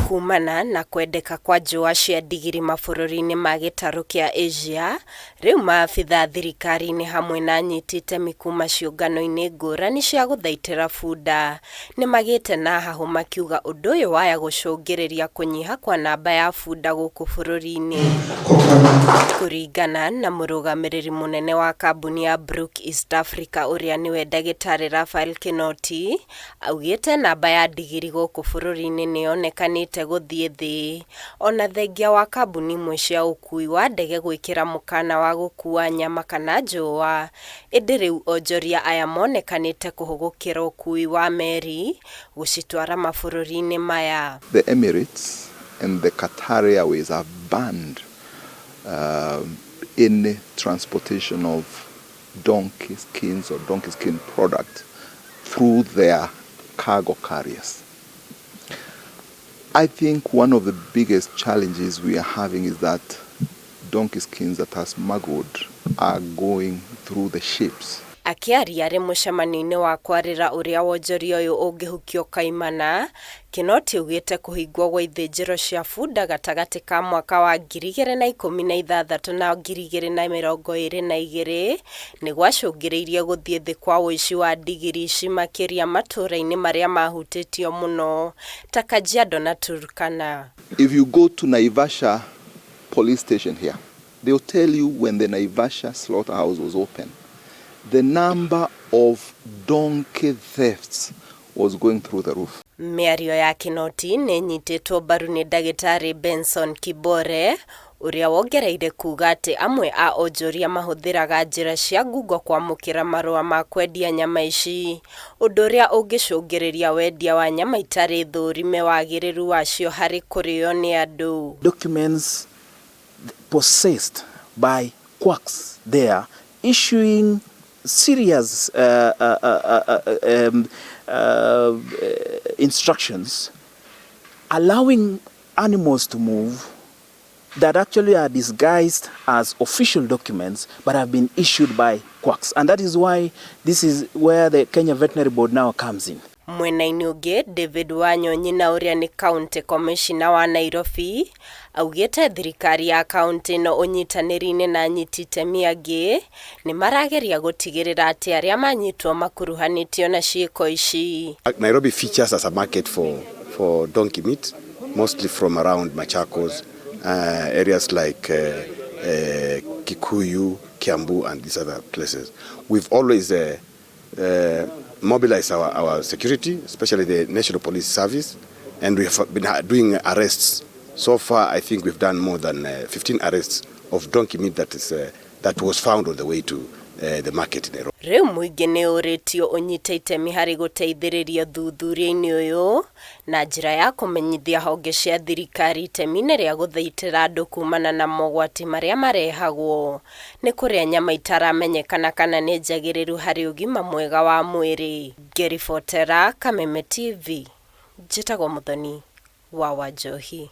Kumana na kwendeka kwa njũa cia ndigiri mabũrũri-inĩ ma gĩtarũ kĩa Asia, rĩu maabithaa thirikari-inĩ hamwe na anyiti itemi kuma ciũngano-inĩ ngũrani cia gũthaitĩra bunda nĩmagĩte na hahũ makiuga ũndũ ũyũ waya gũcũngĩrĩria kũnyiha kwa namba ya bunda gũkũ bũrũri-inĩ. Kũringana na mũrũgamĩrĩri mũnene wa kambuni ya Brook East Africa ũrĩa nĩwe ndagĩtarĩ Raphael Kinoti, Augĩte namba ya ndigiri gũkũ bũrũri-inĩ nĩyonekanĩte gũthiĩ thĩ ona thengia wa kambuni imwe cia ũkui wa ndege gwĩkĩra mũkana wa gũkua nyama kana njũa, ĩndĩ rĩu onjoria aya monekanĩte kũhũgũkĩra ũkui wa meri gũcitwara mabũrũri-inĩ maya. The Emirates and the Qatar Airways have banned any transportation of donkey skins or donkey skin product through their cargo carriers. I think one of the biggest challenges we are having is that donkey skins that are smuggled are going through the ships. Akĩaria arĩ mũcemanio-inĩ wa kwarĩra ũrĩa wonjoria ũyũ ũngĩhukio kaimana, Kinoti augĩte kũhingwo gwa ithĩnjĩro cia bunda gatagatĩ ka mwaka wa 2016 na 2022 nĩ gwacũngĩrĩirie gũthiĩ thĩ kwa ũici wa ndigiri ici makĩria matũũra-inĩ marĩa mahutĩtio mũno ta Kajiado na Turkana. If you go to Naivasha police station here, they'll tell you when the Naivasha slaughterhouse was open, the number of donkey thefts was going through the roof. Mĩario ya Kinoti nĩ ĩnyitĩtwo mbaru nĩ ndagĩtarĩ Benson Kibore, ũrĩa wongereire kuuga atĩ amwe a onjoria mahũthĩraga njĩra cia ngungo kwamũkĩra marũa ma kwendia nyama ici, ũndũ ũrĩa ũngĩcũngĩrĩria wendia wa nyama itarĩ thũrime wagĩrĩru wacio harĩ kũrĩo nĩ andũ. Documents possessed by quacks there issuing serious instructions allowing animals to move that actually are disguised as official documents but have been issued by quacks. And that is why this is where the Kenya Veterinary Board now comes in. Mwena-inĩ ũngĩ, David Wanyonyi na ũrĩa nĩ County Commissioner wa Nairobi, augĩte thirikari ya kaũntĩ ĩno ũnyitanĩri-inĩ na anyiti itemi angĩ nĩ marageria gũtigĩrĩra atĩ arĩa manyitwo makuruhanĩtio na ciĩko ici. Nairobi features as a market for donkey meat, mostly from around Machakos, areas like Kikuyu, Kiambu, and these other places. We've always mobilized our security, especially the National Police Service, and we have been doing arrests. So far, I think we've done more than 15 arrests of donkey meat that was found on the way to the market in Nairobi. Rĩu mũingĩ nĩ ũrĩtio ũnyite itemi harĩ gũteithĩrĩria ũthuthuria-inĩ ũyũ na njĩra ya kũmenyithia honge cia thirikari itemi-inĩ rĩa gũthaitĩra andũ kumana na mogwati marĩa marehagwo nĩ kũrĩa nyama itaramenyekana kana nĩ njagĩrĩru harĩ ũgima mwega wa mwĩrĩ. Ngĩribotera Kameme TV, njĩtagwo Mũthoni wa Wanjohi.